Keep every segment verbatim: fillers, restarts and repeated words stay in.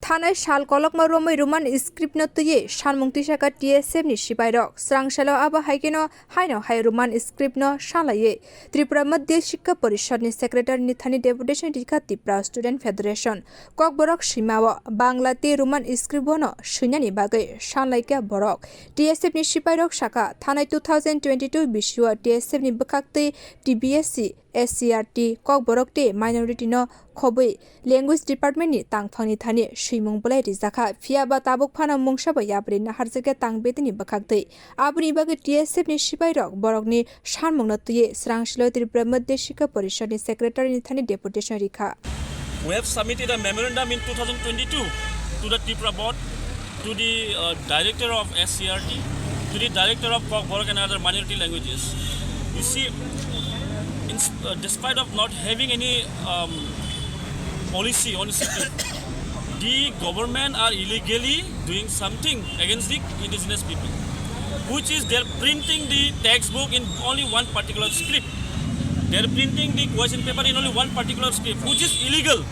Thanai sal kolokma romwi Roman script no twiwi sanmung twisakha T S F ni sipairok. Srang salo abo hai kheno haino hai Roman script no salaiwi Tripura Madhya Shikha Porishad ni secretary ni thani deputation rikha Tipra Student Federation. Kokborok swimao Bangla tei Roman script o no swinani bagwi sanlaikha borok. T S F ni sipairok sakha thanai two thousand twenty-two bisio T S F ni bwkhaktwi T B S C, S C R T, Kokborok tei minority no khobwi language department ni tangphangni thani swimung bolai rijakha, phiya ba tabuk phano mungsa bai yapri naharjakya tang betini bwkhaktwi. Aboni bagwi T S F ni sipairok borokni sanmungno twiwi srang silo Tripura Madhya Shikha Porishad ni secretary ni thani deputation rikha. We have submitted a memorandum in two thousand twenty-two to the Tripura board, to the, uh, director of S C R T, to the director of Kokborok and other minority languages. You see, in, uh, despite of not having any, um, policy on script, the government are illegally doing something against the indigenous people, which is they're printing the textbook in only one particular script. They're printing the question paper in only one particular script, which is illegal.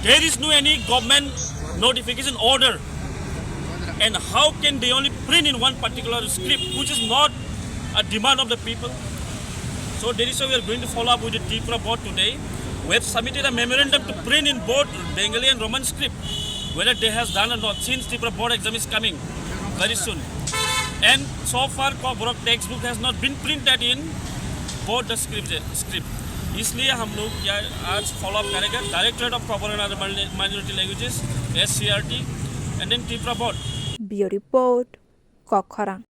There is no any government notification order. And how can they only print in one particular script, which is not a demand of the people? So that is why we are going to follow up with the Tripura board today. We have submitted a memorandum to print in both Bengali and Roman script. Whether they has done or not, since Tripura board exam is coming very soon. And so far, Kokborok textbook has not been printed in both the script, script. इसलिए हम लोग क्या आज follow up करेगा Directorate of Kokborok and Other Minority Languages, S C R T, and then Tripura board. Bureau Report, Kokkhorang.